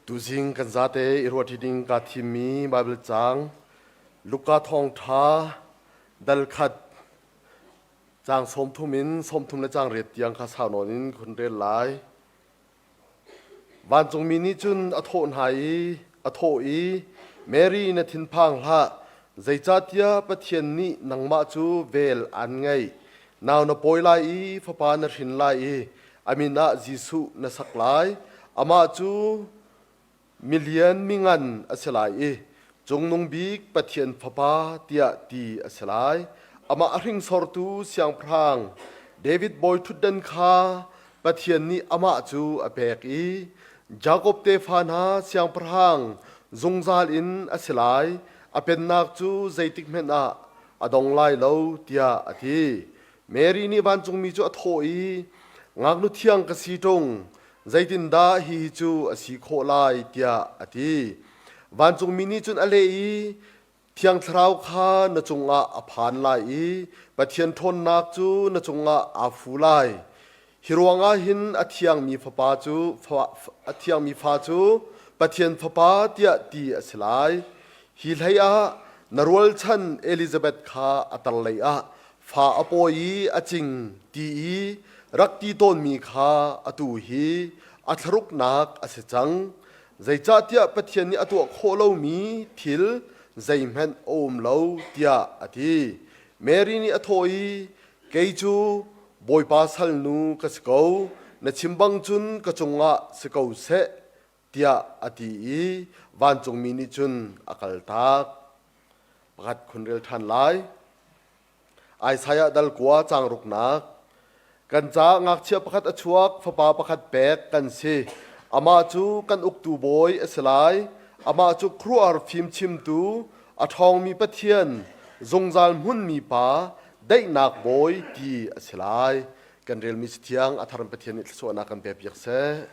Tuzing kan zate i ruahṭi ding kaa thimmi Baibal caang Luka thawngṭha dal khat caang 30 in 38 tiang kha sau nawn in kun rel lai. Vancungmi nih cun a thawh hna i a thawh i, Mary na thinphang hlah, zeicahtiah Pathian nih nangmah cu vel aan ngeih. Nau na pawi lai i fapa na hrin lai i a min ah Jesuh na sak lai. Amah cu milian mingan a si lai i Cungnung Bik Pathian Fapa tiah ti a si lai. Amah a hringsortu siangpahrang David bawi ṭhutdan kha Pathian nih amah cu a pek i Jakob tefa hna siangpahrang zungzal in a si lai. A pennak cu zeitik hmanh ah a dong lai lo tiah a ti. Mary nih vancungmi cu a thawh i, Ngaknu thiang ka si ṭung, zeitindah hihi cu a si khawh lai tiah a ti. Vancungmi nih cun a leh i, Thiang Thlarau kha na cungah a phan lai i Pathian ṭhawnnak cu na cungah aa fu lai. Hi ruangah hin a thiangmi fapa cu a thiangmi fa cu Pathian Fapa tiah ti a si lai. Hi hlei ah na rualchan Elizabeth kha a tarlei ah fa a pawi i a cing ti i rak ti tawnmi kha atu hi a thlaruknak a si cang. Zeicahtiah Pathian nih a tuah khawh lomi thil zeihmanh a um lo tiah a ti. Mary nih a thawh i, Kei cu Bawipa salnu ka si ko, na chim bang cun ka cungah si ko seh tiah a ti i vancungmi nih cun a kaltak. Pakhat khun rel ṭhan lai. Isaiah dal kua caang ruknak. Kan caah ngakchia pakhat a chuak, fapa pakhat pek kan si. Amah cu kan uktu bawi a si lai. Amah cu khuaruahhar fimchimtu, a ṭhawngmi Pathian, zungzal hmunmi Pa, daihnak bawi ti a si lai. Kan relmi Cathiang a thar in Pathian nih thluachuahnak kan pekpiak seh.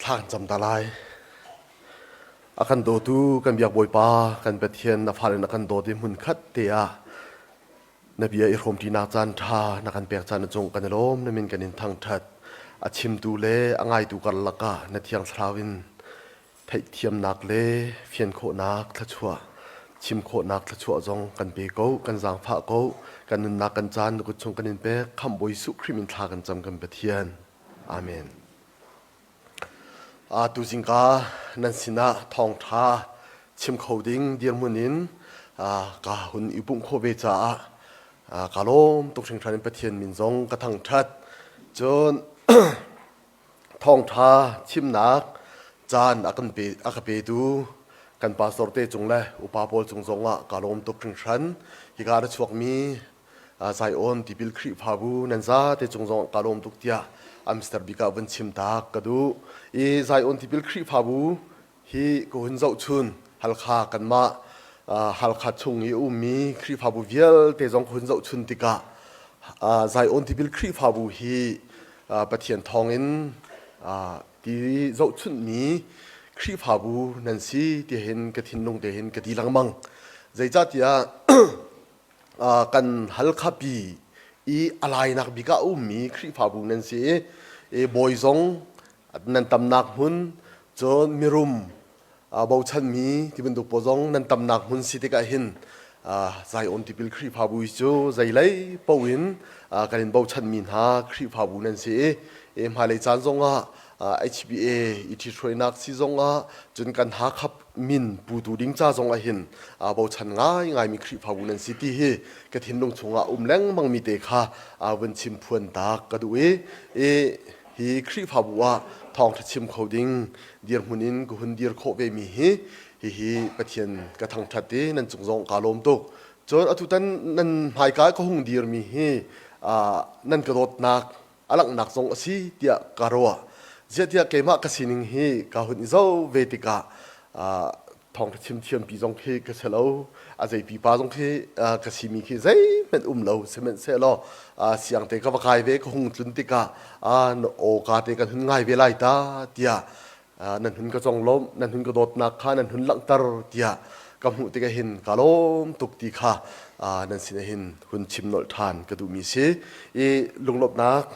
Thla kan cam ta lai. A kan dawtu kan biak Bawipa kan Pathian na fale na kan dawt i hmun khat te ah na bia i hrawmṭinak caan ṭha na kan pek caan na cung kan i lawm na min kan in thangṭhat. A chimtu le a ngaitu karlak ah na thiang thlarau in theihthiamnak le fian khawhnak thluachuah chim khawhnak thluachuah zong kan pe ko kan zaangfah ko kan nunnak kan caan na kut chung kan in pek khamh Bawi Jesuh Khrih min thla kan cam kan Pathian amen Tu zingka nan sinah thawngṭha chim kho ding dirhmun in ka hun i pumh khawh ve caah ka lawm tuk hringhran in Pathian min zong ka thangṭhat. Cun thawngṭha chimnak caan a kan pe a ka petu kan pastor te cung le upa pawl cung zongah ka lawm tuk hringhran. Hika a chuakmi Zion tipil Khrihfabu nan zate cung zong ka lawm tuk tiah Amster bik ah vun chim tak ka duh. I Zion tipil Khrihfabu hi ka hun zohchun Halkha kanmah Halkha chung i ummi Khrihfabu vialte zong ka hun zohchun tikah Zion tipil Khrihfabu hi Pathian thawngin ti zohchunhmi Khrihfabu nan si ti hin ka thinlung te hin ka ti lengmang. Zeicahtiah kan Halkha pi i a lainak bik ah a ummi Khrihfabu nan si i bawi zong nan tamnak hmun cun mirum bochanmi ti bantuk pawl zong nan tamnak hmun si tikah hin Zion tipil Khrihfabu hi cu zeilei paoh in kan in bochanmi hna Khrihfabu nan si i hmailei caan zongah HBA i ṭhithruainak si zongah cun kan Hakha min putu ding ca zong ah hin bochan ngaingaimi Khrihfabu nan si ti hi ka thinlung chungah um lengmangmi te kha vun chim phuan tak ka duh i hi Khrihfabu ah thawngṭha chim kho ding dirhmun in ka hun dir khawh ve mi hi hihi Pathian ka thangṭhat i nan cung zong kaa lawm tuk. Cun atutan nan hmaika ka hung dirmi hi nan ka dawtnak a langhnak zong a si tiah ka ruah. Ziahtiah keimah ka sining hi ka hun i zoh ve tikah thawngṭha chim thiampi zong khi ka si lo, a zei pipa zong khi ka simi khi zeihmanh um lo sihmanhsehlaw siangte ka va kai ve ka hung tlun tikah na awka te kan hun ngai ve lai ta tiah nan hun ka conglawmh nan hun ka dawtnak kha nan hun langhter tiah ka hmuh tikah hin ka lawm tuk ti kha nan sinah hin hun chim nolh ṭhan ka duhmi si i lunglawmhnak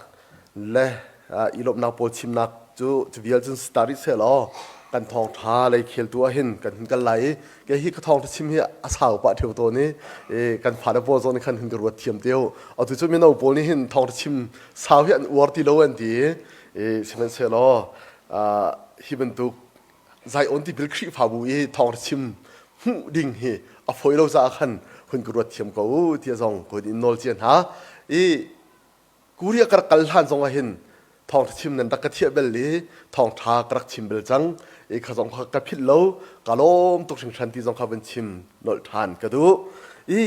le i lawmhnak pawl chimnak cu cu vial cun si ta rih seh law kan thawngṭha lei kheltu ah hin kan hun kal lai i kei hi ka thawngṭha chim hi a sau pah ṭheo tawn i kan fale pawl zong nih khan hun ka ruat thiam teo atu cu mino pawl nih hin thawngṭha chim sau hi an uar ti lo an ti i sihmanhsehlaw hi bantuk Zion tipil Khrihfabu i thawngṭha chim hmuh ding hi a fawi lo caah khan hun ka ruat thiam ko u tiah zong ka hun in nawl cia hna i Korea ka rak kal hlan zong ah hin thawngṭha chim nan rak ka thiah bel i thawngṭha ka rak chim bel cang i kha zong kha ka philh lo ka lawm tuk hringhran ti zong kha vun chim nolh ṭhan ka duh i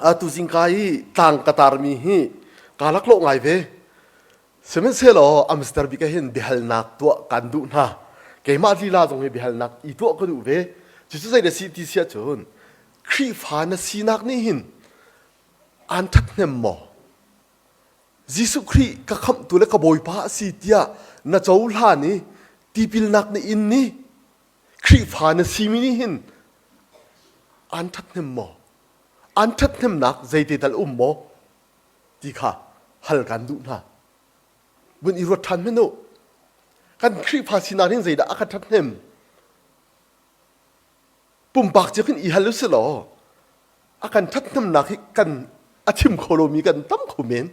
atu zingka i tlang ka tarmi hi kaa laklawh ngai ve Sihmanhsehlaw Amster bik ah hin biahalnak tuah kan duh hna. Keimah lila zong hi biahalnak i tuah ka duh ve. Cucu zei na si ti si ahcun Khrihfa na sinak nih hin aan ṭhathnem maw? Jesuh Khrih ka khamhtu le ka Bawipa a si tiah na cohlan i tipilnak na in ni Khrihfa na simi nih hin aan ṭhathnem maw? Aan ṭhathnemnak zeite tal um maw? ti kha hal kan duh hna. Vun i ruat ṭhan hmanh u. Kan Khrihfa sinak hin zeidah a kan ṭhathnem? Pumpak cio khin i hal u sih law a kan ṭhathnemnak hi kan a chim kho lomi kan tam kho men.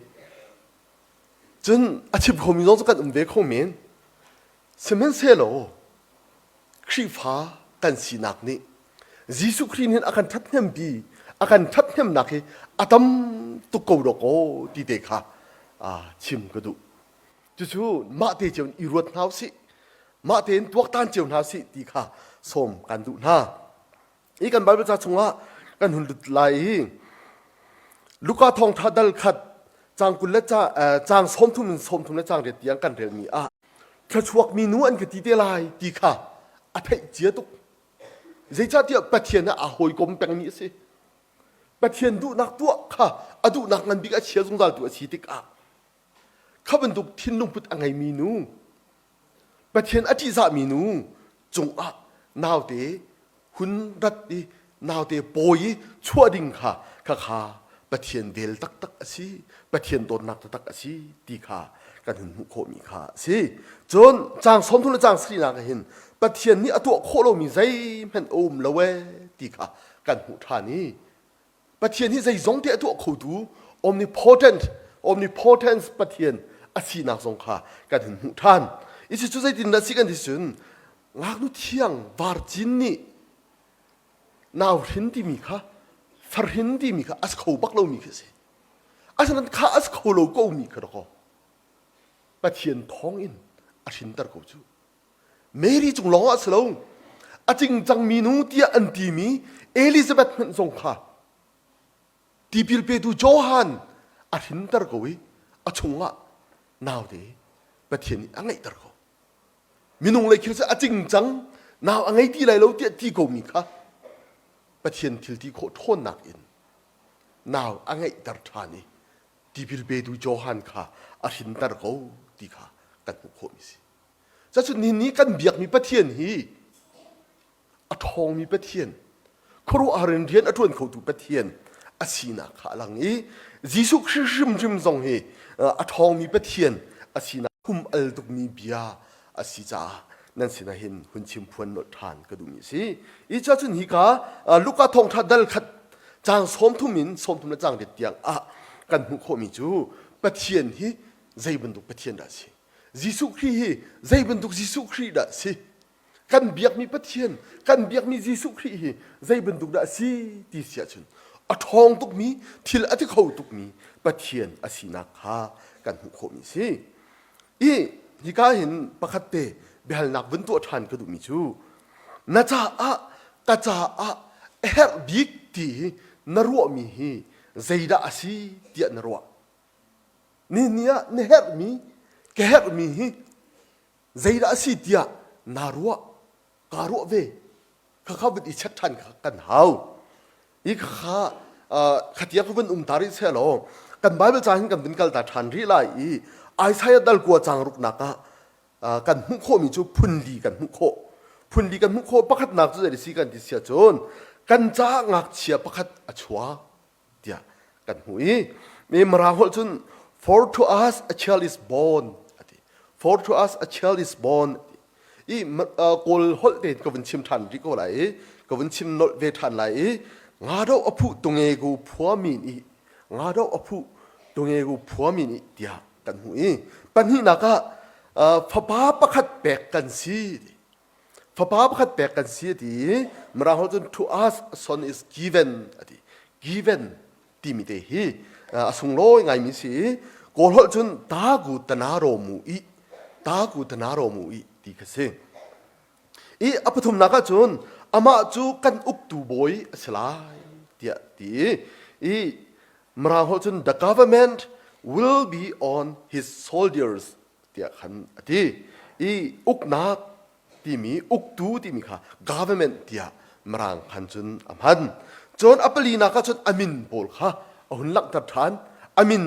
Cun a chim khomi zong cu kan um ve kho men. Sihmanhsehlaw Khrihfa kan sinak nih Jesuh Khrih nih a kan ṭhathnempi, a kan ṭhathnemnak hi a tam tuk ko dawk aw ti te kha chim ka duh. Cucu mah te cio in i ruat hna usih, mah tein tuaktan cio hna usih ti kha sawm kan duh hna. Hi kan Bible ca chungah kan hun lut lai i Luka thawngṭha dal khat caang 20 le caang 30 in 30 le caang riat tiang kan relmi ah thluachuakmi nu an ka ti te lai ti kha a theih cia tuk. Zeicahtiah Pathian ah aa hawikom pengmi a si. Pathian duhnak tuah kha a duhnak ngan bik a chia zungzaltu a si tikah kha bantuk thinlung put a ngeimi nu. Pathian a ṭihzahmi nu cungah naute hun rat i naute pawi i chuah ding kha khakha Pathian vel taktak a si, Pathian dawtnak taktak a si ti kha kan hun hmuh khawhmi kha a si. Cun caang 30 le caang sarihnak ah hin Pathian nih a tuah khawh lomi zeihmanh a um lo ee ti kha kan hmuh ṭhan i Pathian hi zeizong te a tuah khotu omnipotent omnipotence Pathian a sinak zong kha kan hun hmuh ṭhan. Isi cu zeitindah si kan ti cun ngaknu thiang virgin nih nau hrin timi kha farhin timi kha a si kho bak lomi khi a si. Asinain kha a si kho lo ko mi kha dakaw Pathian thawng in a hrinter ko cu. Mary cung lawng ah si lo a cingcangmi nu tiah an timi Elizabeth hmanh zong kha tipil petu Johan a hrinter ko i a chungah naute Pathian nih a ngeihter ko. Minung lei thil cu a cingcang nau a ngei ti lai lo tiah ti komi kha Pathian thil ti khawh ṭhawnnak in nau a ngeihter ṭhan i tipil petu Johan kha a hrinter ko ti kha kan hmuh khawhmi si. Cacun nihin ni kan biakmi Pathian hi a ṭhawngmi Pathian, khuaruahhar in rian a ṭuan khotu Pathian a sinak kha a lang i Jesuh Khrih hrimhrim zong hi a ṭhawngmi Pathian a sinak hum al tukmi bia a si caah nan sinah hin hun chim phuan nolh ṭhan ka duhmi a si. I cacun hika Luka thawngṭha dal khat caang 30 in 30 le caang riat tiang ah kan hmuh khawhmi cu Pathian hi zei bantuk Pathian dah a si? Jesuh Khrih hi zei bantuk Jesuh Khrih dah si? Kan biakmi Pathian, kan biakmi Jesuh Khrih hi zei bantuk dah si ti si ahcun a ṭhawng tukmi, thil a ti kho tukmi Pathian a sinak kha kan hmuh khawhmi si. I hika hin pakhat te biahalnak vun tuah ṭhan ka duhmi cu na caah ka caah a herh bik ti hi na ruahmi hi zeidah a si tiah na ruah? Ni ni ah na herhmi ka herhmi hi zeidah a si tiah naa ruah kaa ruah ve khakha vun i check ṭhan kha kan hau i khakha khatia ka vun um ta rih seh law kan Bible ca hin kan vun kal ta ṭhan rih lai i Isaiah dal kua caang ruknak ah kan hmuh khawhmi cu phunli kan hmuh khawh phunli kan hmuh khawh pakhatnak cu zei si kan ti sia cun kan caah ngakchia pakhat a chuak tiah kan hmuh i mi Mirang holh cun for to us a child is born ati for to us a child is born i kawl holh tein ka vun chim ṭhan rih ko lai i ka vun chim nolh ve ṭhan lai i nga do a phu tunge gu phua mi nih nga do a phu tunge gu phua mi nih tiah kan hmuh i pahnihnak ah fapa pakhat pek kan si Fapa pakhat pek kan si a ti i Mirang holh cun to us a son is given a ti. Given timi te hi a sunglawi ngaimi si i Kawl holh cun ta gu tanaro mu i ta gu tanaro mu i ti kha si. I a pathumnak ah cun amah cu kan uktu bawi a si lai tiah ti i Mirang holh cun the government will be on his soldiers tiah khan a ti i uknak timi uktu timi kha government tiah mirang khan cun a hman cun a palinak ah cun a min pawl kha a hun langhter ṭhan a min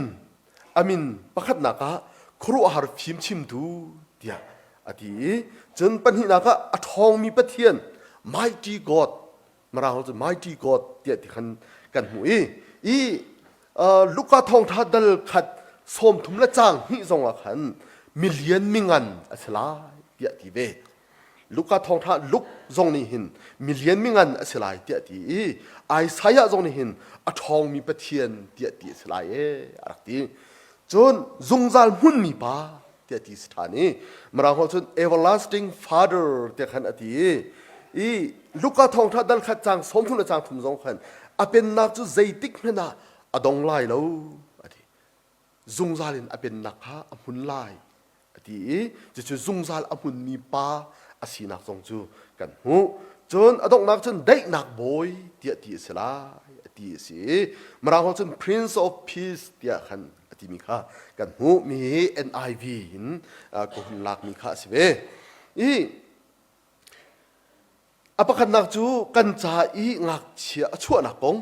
a min pakhatnak ah khuaruahhar fimchimtu tiah a ti i cun pahnihnak ah a ṭhawngmi Pathian mighty God Mirang holh cu mighty God tiah ti khan kan hmuh i i Luka thawngṭha dal khat 30 le caang hnih zong ah khan milian mingan a si lai tiah ti ve. Luka thawngṭha Luke zong nih hin milian mingan a si lai tiah ti i Isaiah zong nih hin a ṭhawngmi Pathian tiah ti a si lai ee a rak ti. Cun zungzal hmunmi pa tiah ti si ṭhan i Mirang holh cun everlasting father tiah khan a ti i i Luka thawngṭha dal khat caang 30 le caang thum zong khan a pennak cu zeitik hmanh ah a dong lai lo a ti zungzal in a pennak kha a hmun lai a ti i cucu zungzal a hmunmi pa a sinak zong cu kan hmuh cun a donghnak cun daihnak bawi tiah ti a si lai a ti a si i Mirang holh cun Prince of Peace tiah khan a timi kha kan hmuh mi hi NIV in ka hun lakmi kha a si ve i a pakhatnak cu kan ca i ngakchia a chuahnak kong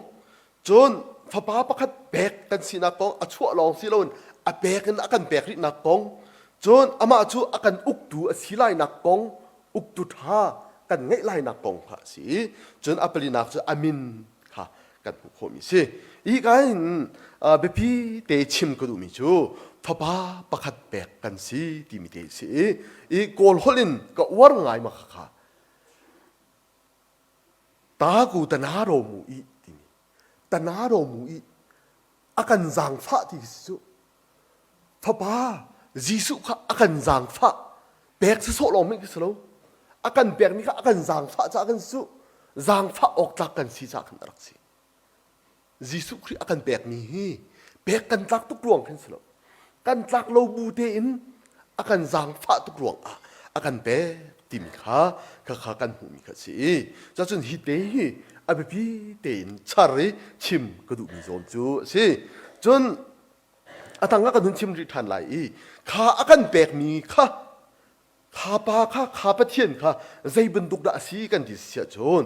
cun fapa pakhat pek kan sinak kong a chuah lawng si loin a pek in a kan pek rihnak kong. Cun amah cu a kan uktu a si lainak kong, uktu ṭha kan ngeih lainak kong kha a si i cun a palinak cu a min kha kan hmuh khawhmi a si. Hika hin biapi te chim ka duhmi cu fapa pakhat pek kan si timi te a si i, i Kawl holh in ka uar ngai ma kha ta ku tana ro mu i timi tana ro mu i a kan zaangfah ti si cu Fapa Jesuh kha a kan zaangfah pek sawsawh lawng men khi si lo a kan pekmi kha a kan zaangfah caah kan si cu zaangfah awk tlak kan si caah khan a rak si Jesuh Khrih a kan pekmi hi pek kan tlak tuk ruang khin si lo kan tlak lo bu tein a kan zaangfah tuk ruang ah a kan pek timi kha kha kha kan hmuhmi kha si i cacun hi te hi a biapi tein char i chim ka duhmi zawn cu a si cun a tang ah kan hun chim rih ṭhan lai i kha a kan pekmi kha kha pa kha kha Pathian kha zei bantuk dah a si kan ti si ahcun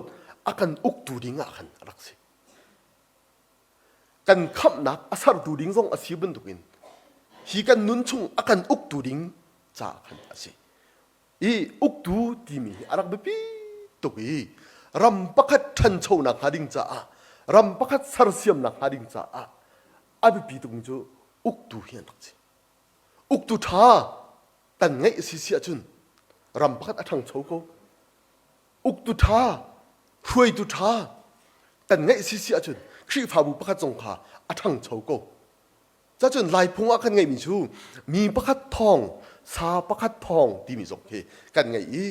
a kan uktu ding ah khan a rak si. Kan khamhnak a sertu ding zong a si bantukin hi kan nun chung a kan uktu ding caah khan a si. I uktu timi hi a rak biapi tuk i ram pakhat ṭhanchonak hnga ding caah ram pakhat sersiamnak hnga ding caah a biapi tukmi cu uktu hi an rak si. Uktu ṭha kan ngeih a si si ahcun ram pakhat a ṭhangcho ko. Uktu ṭha, hruaitu ṭha kan ngeih si si ahcun Khrihfabu pakhat zong kha a ṭhangcho ko. Cacun Laiphung ah kan ngeihmi cu mi pakhat thawng, sa pakhat thawng timi zong khi kan ngeih i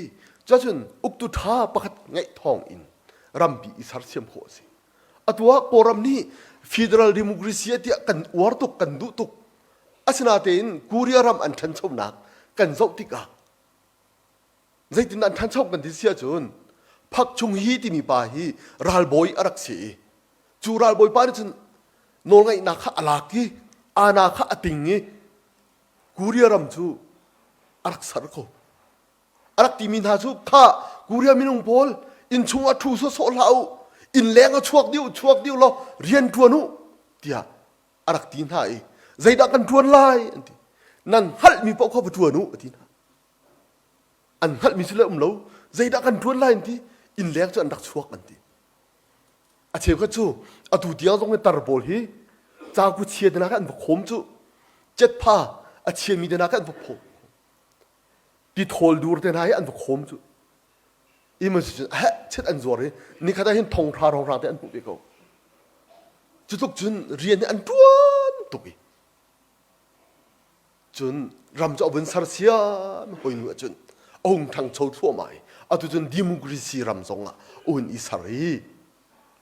cacun uktu ṭha pakhat ngeih thawng in rampi i sersiam khawh a si. Atu ah Kawlram nih federal democracy tiah kan uar tuk, kan duh tuk. Asinain Korea ram an ṭhanchonak kan zoh tikah zeitin an ṭhancho kan ti si ahcun Phak Chung Hi timi pa hi ralbawi a rak si i cu ralbawi pa nih cun nawlngeihnak kha a lak i ana kha a ting i Korea ram cu a rak ser ko. A rak timi hna cu kha Korea minung pawl innchung ah ṭhu sawsawh hlah u, innleng ah chuak dih u, chuak dih u law rian ṭuan u tiah a rak ti hna i zeidah kan ṭuan lai an ti. Nan hngalhmi paoh kha va ṭuan u a ti hna. An hngalhmi cu le um lo, zeidah kan ṭuan lai an ti, innleng cu an rak chuak an ti. A cheukhat cu atu tiang zong hi tar pawl hi caku chia te hna kha an va khawm cu cetpha a chiami te hna kha an va phawm tithawl dur te hna hi an va khawm cu iman si cun heh chet an zuar i nikhat ah hin thong hra rong te an hmuh ve ko cu tluk cun rian hi an tuan tuk i cun ram cu a vun sersiam hoi nu ahcun a hung ṭhangcho thluahmah i atu cun democracy ram zong ah a hun i ser i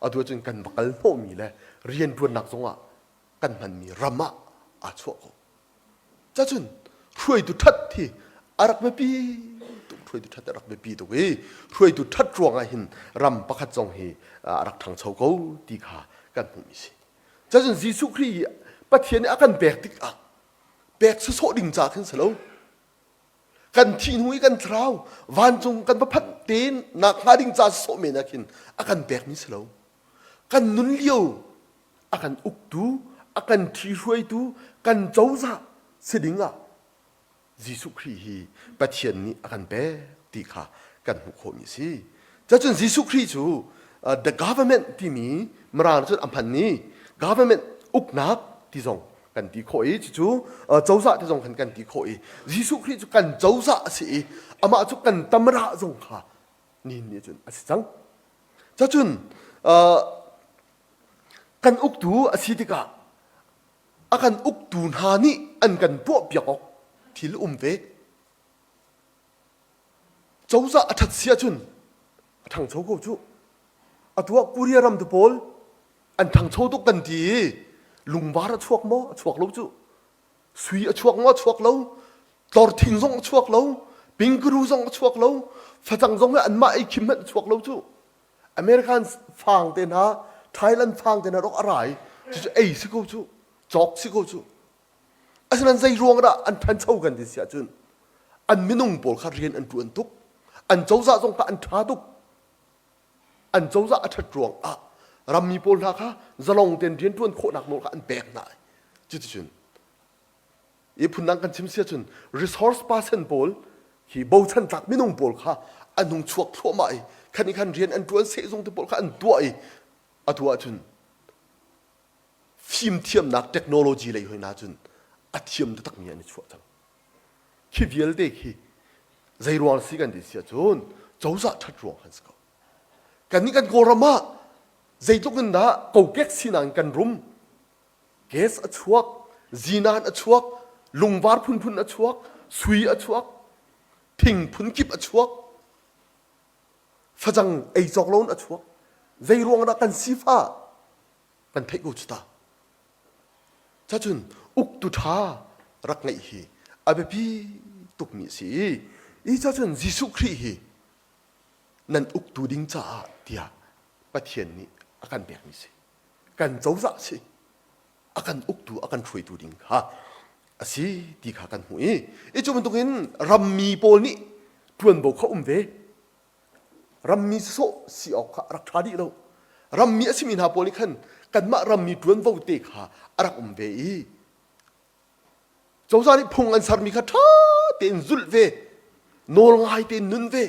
atu ahcun kan va kal hnawhmi le rianṭuannak zong ah kan hmanmi ram ah aa chuah ko. Cacun hruaitu ṭhat hi a rak biapi tuk hruaitu ṭhat a rak biapi tuk i hruaitu ṭhat ruangah hin ram pakhat zong hi a rak ṭhangcho ko ti kha kan hmuhmi si. Cacun Jesuh Khrih hi Pathian nih a kan pek tikah pek sawsawh ding ca khin si lo. Kan thih hnu i kan thlarau vancung kan va phanh tein nak hnga ding ca sawsawh men ah khin a kan pekmi si lo. Kan nun lio a kan uktu, a kan ṭhihruaitu, kan cozah si ding ah Jesuh Khrih hi Pathian nih a kan pek ti kha kan hmuh khawhmi a si. Cacun Jesuh Khrih cu the government timi Mirang cun a hman i government uknak ti zong kan ti khawh i cucu cozah ti zong khan kan ti khawh i Jesuh Khrih cu kan cozah a si i amah cu kan tamrah zong kha nihin ni cun a si cang. Cacun kan uktu a si tikah a kan uktu hna nih an kan tuahpiak awk thil um ve. Cozah a ṭhat si ahcun a ṭhangcho ko cu. Atu ah Korea ram tu pawl an ṭhangcho tuk kan ti i lungvar a chuak maw? A chuak lo cu. Sui a chuak maw? A chuak lo. Tlorthing zong a chuak lo. Pingkaru zong a chuak lo. Facang zong hi anmah ei khim hmanh a chuak lo cu. American fang te hna, Thailand fang te hna rok a ra i cucu ei si ko cu. Cawk si ko cu. Asinain zei ruang dah an ṭhancho kan ti si ahcun an minung pawl kha rian an ṭuan tuk. An cozah zong kha an ṭha tuk. An cozah a ṭhat ruang ah rammi pawl hna kha zalong tein rian ṭuan khawhnak nawl kha an pek hna. Cuticun. I phundang kan chim si ahcun resource person pawl hi bochan tlak minung pawl kha an hung chuak thluahmah i khan i khan rian an ṭuan sehzung te pawl kha an tuah i atu ahcun fimthiamnak technology lei hoi hna cun a thiam taktakmi an i chuah cang. Khi vialte khi zei ruang si kan ti si ahcun cozah ṭhat ruang kan si ko. Kannih kan Kawlram ah zeitluk in dah kokek sinak in kan rum gas a chuak, zinan a chuak, lungvar phunphun a chuak, sui a chuak, thing phunkip a chuak, facang ei cawk lo in a chuak. Zei ruang dah kan sifah kan theih ko cu ta. Cacun uktu ṭha rak ngeih hi a biapi tukmi a si i, i cacun Jesuh Khrih hi nan uktu ding caah tiah Pathian nih a kan pekmi si. Kan cozah si. A kan uktu, a kan hruaitu ding kha a si ti kha kan hmuh i, i cu bantukin rammi pawl nih ṭuanvo kha um ve. Rammi sawsawh si awk kha a rak ṭha dih lo. Rammi a simi hna pawl nih khan kanmah rammi ṭuanvo te kha a rak um ve i cozah nih phung an sermi kha ṭha tein zulh ve, nawl ngai tein nun ve,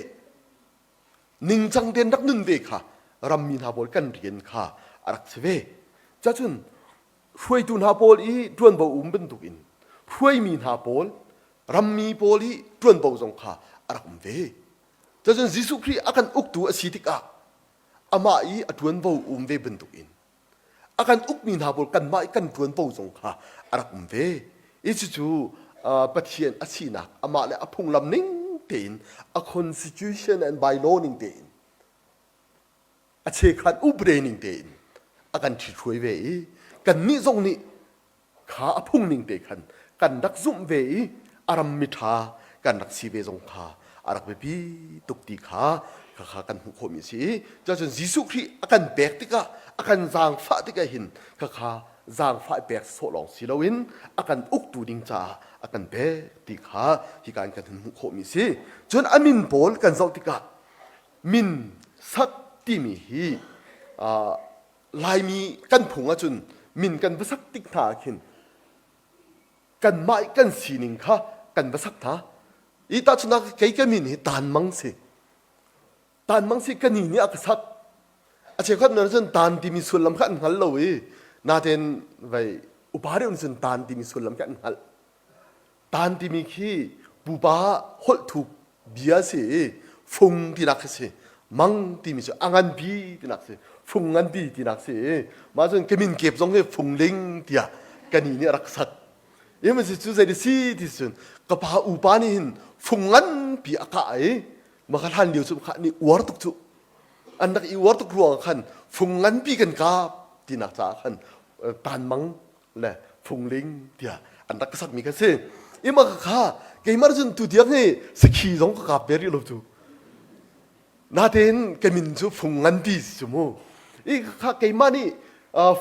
ningcang tein rak nun ve kha rammi hna pawl kan rian kha a rak si ve. Cacun hruaitu hna pawl i ṭuanvo um bantukin hruaimi hna pawl rammi pawl i ṭuanvo zong kha a rak um ve. Cun Jesuh Khrih a kan uktu a si tikah amah i a ṭuanvo um ve bantukin a kan ukmi hna pawl kanmah i kan ṭuanvo zong kha a rak um ve. I cucu Pathian a sinak amah le a phunglam ning tein a constitution and bylaw ning tein a chekhat upade ning tein a kan ṭhithruai ve i kannih zong nih kha a phung ning te khan kan rak zumh ve i a ram miṭha kan rak si ve zong kha a rak biapi tuk ti kha khakha kan hmuh khawhmi a si i cuahcun Jesuh Khrih a kan pek tikah a kan zaangfah tikah hin khakha zaangfah i pek sawh lawng si loin a kan uktu ding caah a kan pek ti kha hika in kan hun hmuh khawhmi a si. Cun a min pawl kan zoh tikah min sak timi hi Laimi kan phung ahcun min kan va sak tik hna ah khin kanmah i kan sining kha kan va sak hna. I tahchunhnak kei ka min hi Tan Mang si. Tan Mang si ka ni nih a ka sak. A cheukhat men cun tan timi sullam kha an hngal lo i natein vei upa deuh nih cun tan timi sullam kha an hngalh. Tan timi khi pupa holh thuk bia si i fung tinak khi si. Mang timi cu a nganpi tinak si. Fung nganpi tinak si i mah cun ka min kep zong hi fungling tiah ka ni nih a rak sak. Ima si cu zei si ti cun ka pa upa nih hin fung nganpi a kah i maka hlan lio cu kha ni uar tuk cu. An rak i uar tuk ruang khan fung nganpi kan kap tinak caah khan tan mang le phungling tiah an rak ka sakmi kha si ima ka kha keimah cun tu tiang hi sakhi zong ka kap ve rih lo cu natein ka min cu fung nganpi si cu mu i kha keimah nih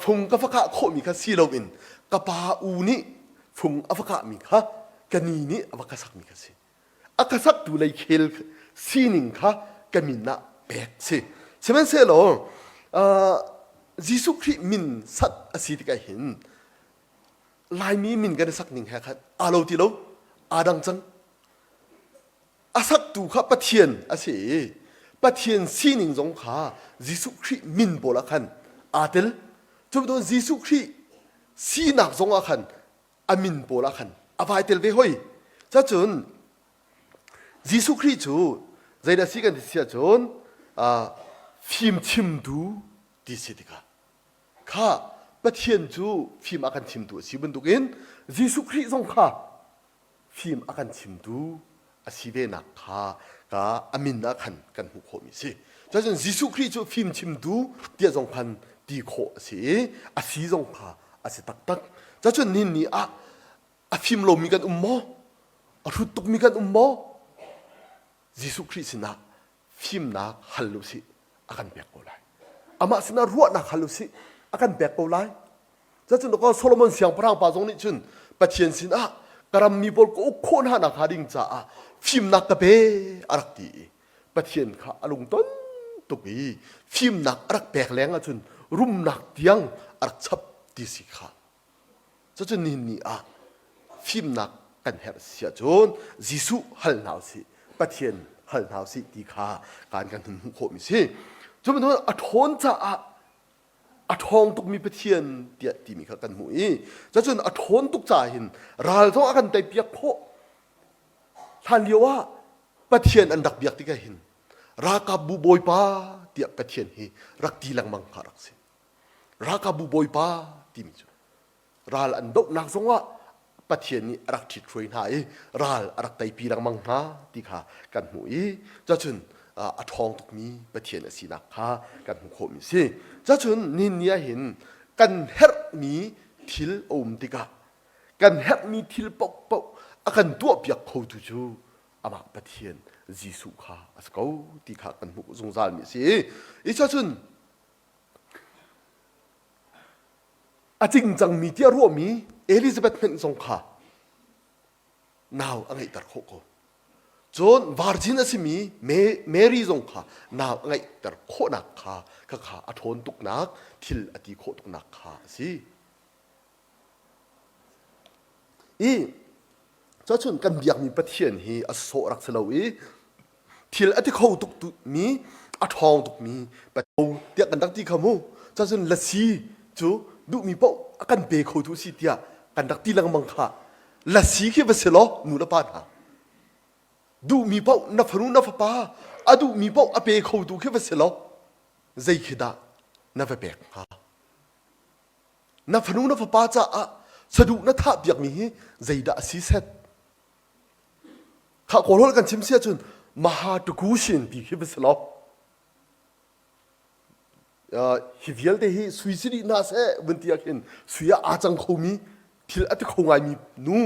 fung ka fakah khawhmi kha si loin ka pa u nih fung a fakahmi kha ka ni nih a va ka sakmi kha si a ka saktu lei khel sining kha ka min ah pek si sihmanhsehlaw Jesuh Khrih min sak a si tikah hin Laimi min kan i sak ning he khan aa lo ti lo aa dang cang a saktu kha Pathian a si i Pathian sining zong kha Jesuh Khrih min pawl ah khan aa tel cu bantukin Jesuh Khrih sinak zong ah khan a min pawl ah khan a vai tel ve hoi cacun Jesuh Khrih cu zeidah si kan ti si ahcun fimchimtu ti si tikah kha Pathian cu fim a kan chimtu a si bantukin Jesuh Khrih zong kha fim a kan chimtu a si ve nak kha ka a min ah khan kan hmuh khawhmi si. Cun Jesuh Khrih cu fim chimtu tiah zong khan ti khawh a si i a si zong kha a si taktak. Cun nihin ni ah a fim lomi kan um maw? A hrut tukmi kan um maw? Jesuh Khrih sinah fimnak hal u sih a kan pek ko lai. Amah sinah ruahnak hal u sih a kan pek ko lai. Cun Solomon siangpahrang pa zong nih cun Pathian sinah ka rammi pawl ka uk khawh hna nakhnga ding caah fimnak ka pe a rak ti i Pathian kha a lungton tuk i fimnak a rak pek leng ahcun rumnak tiang a rak chap ti si kha. Cucu nihin ni ah. fimnak kan herh si ahcun Jesuh hal hna usih, Pathian hal hna usih ti kha kan kan hun hmuh khawhmi si. Cu bantuk a ṭhawn caah a ṭhawng tukmi Pathian tiah timi kha kan hmuh i cacun a ṭhawn tuk caah hin ral zong a kan teipiak khawh. Hlan lio ah Pathian an rak biak tikah hin ralkapbu bawipa tiah Pathian hi rak ti lengmang kha rak si. Ralkapbu bawipa timi cu ral an dohnak zongah Pathian nih a rak ṭhithruai hna i ral a rak teipi lengmang hna ti kha kan hmuh i cacun a ṭhawng tukmi Pathian a sinak kha kan hmuh khawhmi a si. Cacun nihin ni ah hin kan herhmi thil a um tikah kan herhmi thil paohpaoh a kan tuahpiak khotu cu amah Pathian Jesuh kha a si ko ti kha kan hmuh zungzalmi a si. I cacun A cingcangmi tiah ruahmi Elizabeth hmenh zong kha nau a ngeihter khawh ko. Cun virgin a simi Mary zong kha nau a ngeihter khawhnak kha khakha a ṭhawn tuknak thil a ti khawh tuknak kha a si. I cacun kan biakmi Pathian hi a sawh rak si lo i thil a ti kho tuk mi a ṭhawng tukmi Pathian tiah kan rak ti kha mu. Cacun lasi cu duhmi paoh a kan pe khotu si tiah kan rak ti lengmang kha lasi khi va si law nu le pa hna duhmi paoh na fanu na fapa a duhmi paoh a pe khotu khi va si law zei khi dah na va pek hnga? Na fanu na fapa caah saduh na thah piakmi hi zeidah a si set? Khah Kawlholh kan chim si ahcun Maha Tukushin ti khi va si lo. Hi vialte hi sui si dih hna seh vun ti ah khin sui ah aa cang khomi thil a ti kho ngaimi nu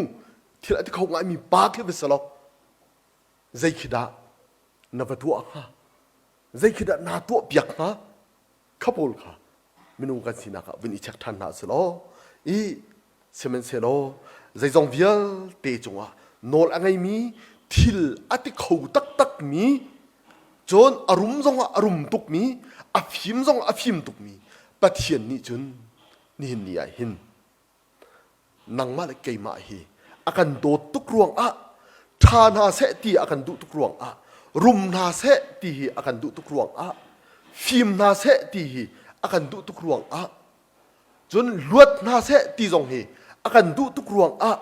thil a ti kho ngaimi pa khi va si lo. Zei khi dah na va tuah hnga? Zei khi dah naa tuah piak hnga? Kha pawl kha minung kan sinak ah vun i check ṭhan hna si law i sihmanhsehlaw zeizong vialte cungah nawl a ngeimi thil a ti kho taktakmi cun a rum zongah a rum tukmi a fim zongah a fim tukmi Pathian nih cun nihin ni ah hin nangmah le keimah hi a kan dawt tuk ruangah ṭha hna seh ti a kan duh tuk ruangah rum hna seh ti hi a kan duh tuk ruangah fim hna seh ti hi a kan duh tuk ruangah cun luat hna seh ti zong hi a kan duh tuk ruangah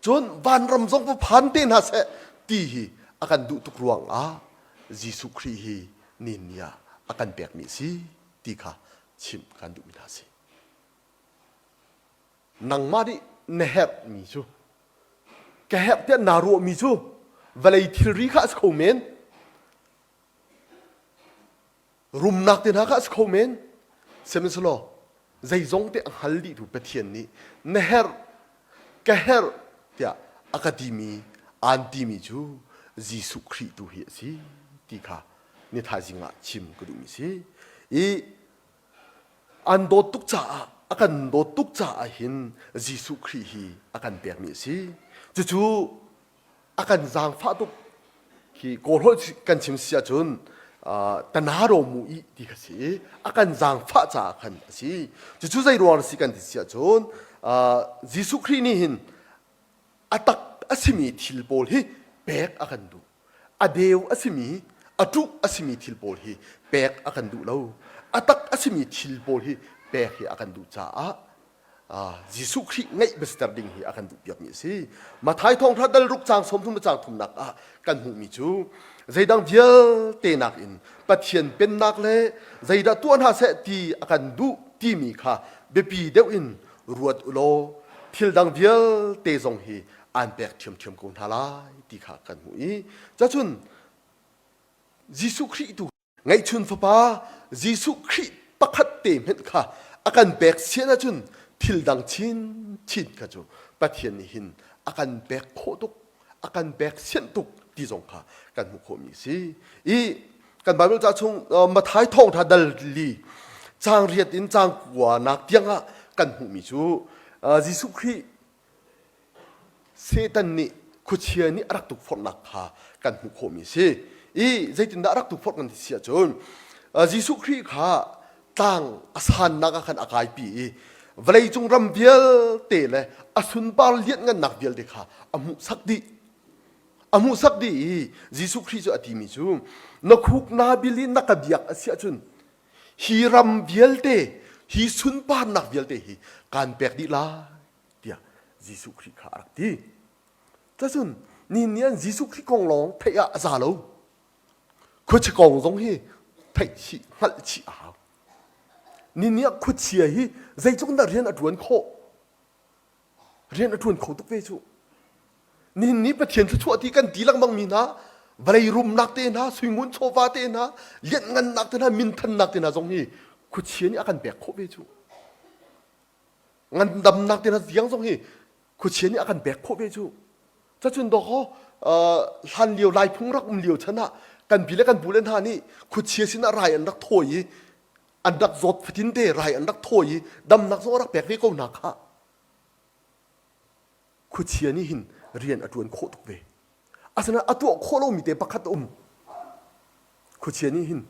cun vanram zong va phan te hna seh ti hi a kan duh tuk ruangah Jesuh Khrih hi ni ni ah a kan pekmi a si ti kha chimh kan duhmi hna a si. Nangmah nih na herhmi cu ka herh tiah naa ruahmi cu vawlei thilri kha a si kho men rumnak te hna kha a si kho men sihmanhsehlaw zeizong te a hngal dihtu Pathian nih na herh ka herh tiah a ka timi aan timi cu Jesuh Khrih tu hi a si ti kha ni thaizing ah chim ka duhmi si i An dawt tuk caah a kan dawt tuk caah hin Jesuh Khrih hi a kan pekmi a si. Cucu a kan zaangfah tuk khi Kawlholh kan chim si ahcun tanaro mu i ti kha si i a kan zaangfah caah khan a si. Cucu zei ruang si kan ti si ahcun Jesuh Khrih nih hin a tak a simi thil pawl hi pek a kan duh. A deu a simi, a ṭuh a simi thil pawl hi pek a kan duh lo. A tak a simi thil pawl hi pek hi a kan duh caah Jesuh Khrih ngeih biasiter ding hi a kan duhpiakmi a si. Matthai thawngṭha dal ruk caang 30 le caang thumnak ah kan hmuhmi cu zeidang vialte nakin Pathian pennak le zeidah tuah hna seh ti a kan duh timi kha biapi deuh in ruat u law thil dang vialte zong hi aan pek ṭhiamṭhiam ko hna lai ti kha kan hmuh i cacun Jesuh Khrih tu ngeihchun fapa Jesuh Khrih pakhat te hmenh kha a kan pek sian ahcun thil dang chinchin kha cu Pathian nih hin a kan pek khawh tuk a kan pek sianh tuk ti zong kha kan hmuh khawhmi a si i kan Bible ca chung Matthai thawngṭha dal li caang riat in caang kua nak tiang ah kan hmuhmi cu Jesuh Khrih Satan nih khuachia nih a rak tukforhnak kha kan hmuh khawhmi a si. I zeitindah a rak tukforh kan ti si ahcun Jesuh Khrih kha tlang a sannak ah khan a kaipi i Vawleicung ram vialte le a sunpar lianhngannak vialte kha a hmuhsak dih. A hmuhsak dih i Jesuh Khrih cu a timi cu na khuk naa bil i na ka biak a si ahcun hi ram vialte hi sunparnak vialte hi kaan pek dih lai tiah Jesuh Khrih kha a rak ti. Cacun ni ni an Jesuh Khrih kong lawng theih ah a za lo. Khuachia kong zong hi theih chih hngalh chih a hau. Ni ni ah khuachia hi zeitluk in dah rian a ṭuan khawh? Rian a ṭuan kho tuk ve cu. Nihin ni Pathian thluachuah ti kan ti lengmang mi hna, vawlei rumnak te hna, suingun chawva te hna, lianhngannak te hna, minthannak te hna zong hi khuachia nih a kan pek khawh ve cu. Ngandamnak te hna ziang zong hi khuachia nih a kan pek khawh ve cu. Cacun dawkaw hlan lio Laiphung rak um lio chan ah kan pi le kan pu le hna nih khuachia sinah rai an rak thawi i an rak zawt fatin te rai an rak thawi i damnak zong a rak pek ve ko hna kha. Khuachia nih hin rian a ṭuan khawh tuk ve. Asinain a tuah khawh lomi te pakhat a um. Khuachia nih hin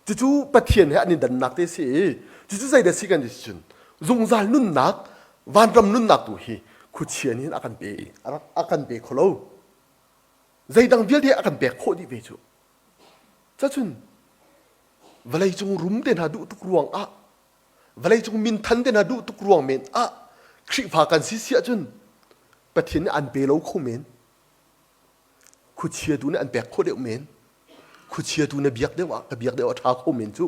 cucu Pathian he an i dannak te si i cucu zeidah si kan ti cun zungzal nunnak vanram nunnak tu hi khuachia nih hin a kan pe a kan pe kho lo. Zeidang vialte a kan pek khawh dih ve cu. Cacun vawleicung rum te hna duh tuk ruang ah vawleicung minthan te hna duh tuk ruang men ah Khrihfa kan si si ahcun Pathian nih an pe lo kho men. Khuachia tu nih an pek khawh deuh men. Khuachia tu na biak deuh ah ka biak deuh a ṭha kho men cu.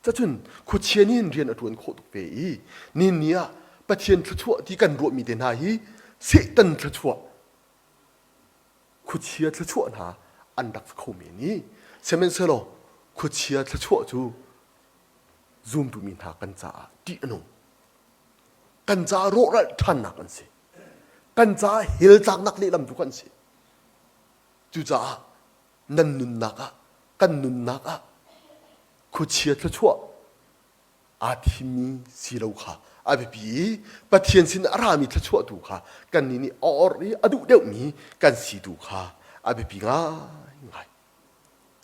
Cacun khuachia nih hin rian a ṭuan khawh tuk ve i nihin ni ah Pathian thluachuah ti kan ruahmi te hna hi Satan thluachuah khuachia thluachuah hna an rak kho men i sihmanhsehlaw khuachia thluachuah cu zumtu mi hna kan caah ṭih a nung. Kan caah rawhralh ṭhannak an si. Kan caah hell tlaknak lehlam tu kan si. Cucaah nan nunnak ah kan nunnak ah khuachia thluachuah aa thimmi si lo kha a biapi i Pathian sin a rami thluachuah tu kha kannih nih a orh i a duh deuhmi kan si tu kha a biapi ngaingai.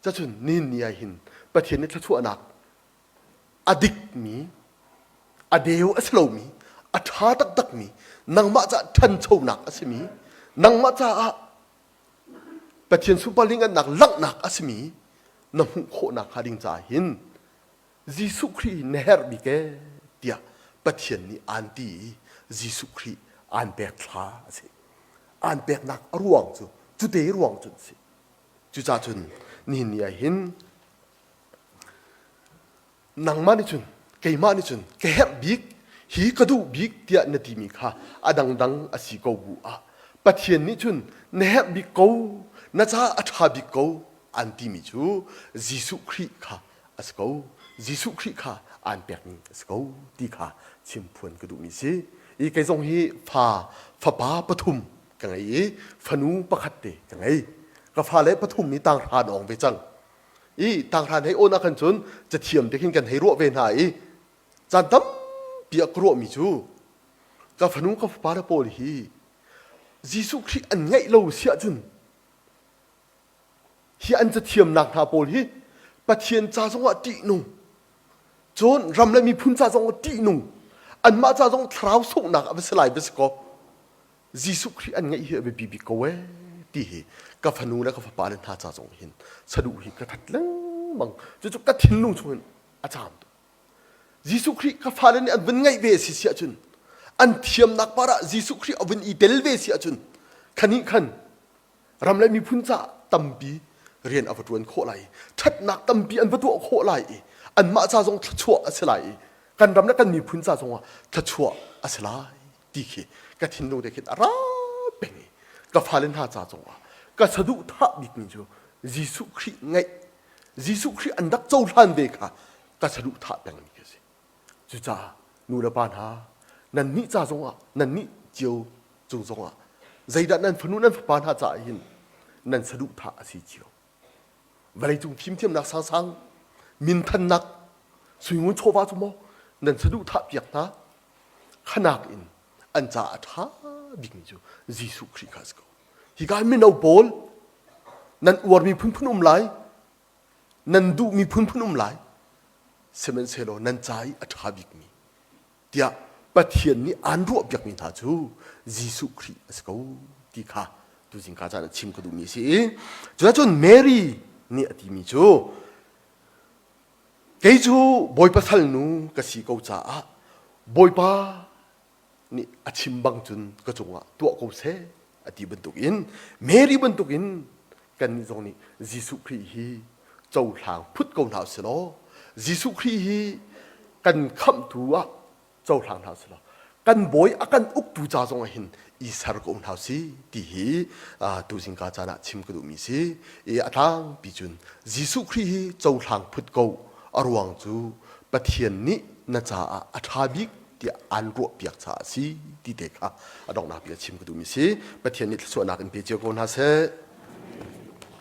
Cacun nihin ni ah hin Pathian nih thluachuahnak a dikmi, a deu a si lomi, a ṭha taktakmi, nangmah caah ṭhanchonak a simi, nangmah caah Pathian sunpar lingannak langhnak a simi na hmuh khawhnak hnga ding caah hin Jesuh Khrih hi na herh bik ee tiah Pathian nih aan ti i Jesuh Khrih aan pek thla a si. Aan peknak a ruang cu cute ruang cun a si. Cucaah cun nihin ni ah hin nangmah nih cun keimah nih cun ka herh bik hi ka duh bik tiah na timi kha a dangdang a si ko bu ah Pathian nih cun na herh bik ko na caah a ṭha bik ko an timi cu Jesuh Khrih kha a si ko Jesuh Khrih kha aan pekmi a si ko ti kha chimphuan ka duhmi si i kei zong hi fa fapa pathum ka ngei i fanu pakhat te ka ngei ka fale pathum hi tanghra an awng ve cang i tanghra hei awn ah khan cun cathiam te khin kan hei ruah ve hna i caan tampi ah ka ruahmi cu ka fanu ka fapa le pawl hi Jesuh Khrih an ngeih lo si ahcun hi an cathiamnak hna pawl hi Pathian ca zongah ṭihnung cun ram le miphun ca zongah ṭihnung anmah ca zong thlarau sunghnak a va si lai va si kaw Jesuh Khrih an ngeih hi a biapi bik ko ee ti hi ka fanu le ka fapa le hna ca zong hin saduh hi ka that lengmang cucu ka thinlung chung in a caam tuk Jesuh Khrih ka fale nih an vun ngeih ve si si ahcun an thiamnak par ah Jesuh Khrih a vun i tel ve si ahcun khani khan ram le miphun ca tampi rian a va ṭuan khawh lai i ṭhatnak tampi an va tuah khawh lai i anmah ca zong thluachuah a si lai i kan ram le kan miphun ca zongah thluachuah a si lai ti khi ka thinlung te khin a ra peng i ka fale hna ca zongah ka saduhthah bikmi cu Jesuh Khrih ngeih Jesuh Khrih an rak cohlan ve kha ka saduhthah pengmi khi a si. Cucaah nu le pa hna nannih ca zongah nannih cio cung zongah zeidah nan fanu nan fapa hna caah hin nan saduhthah a si cio. Vawleicung fimthiamnak sangsang minthannak suingun chawva cu maw nan saduhthah piak hna khanak in an caah a ṭha bikmi cu Jesuh Khrih kha a si ko. Hika mino pawl nan uarmi phunphun um lai, nan duhmi phunphun um lai, sihmanhsehlaw nan ca i a ṭha bikmi. tiah Pathian nih aan ruahpiakmi hna cu Jesuh Khrih a si ko ti kha tuzing ka caan ah chim ka duhmi a si i cuticun Mary nih a timi cu kei cu Bawipa salnu ka si ko caah Bawipa nih a chim bang cun ka cungah tuah ko seh a ti bantukin Mary bantukin kannih zong nih Jesuh Khrih hi cohlang phut ko hna usih law Jesuh Khrih hi kan khamhtu ah cohlang hna usih law kan bawi a kan uktu ca zong ah hin i ser ko hna usih ti hi tuzingka caan ah chim ka duhmi si i a tlangpi cun Jesuh Khrih hi cohlang phut ko a ruang cu Pathian nih na caah a ṭha bik tiah aan ruahpiak caah a si ti te kha a donghnak bik ah chim ka duhmi si. Pathian nih thluachuahnak in pe cio ko hna seh.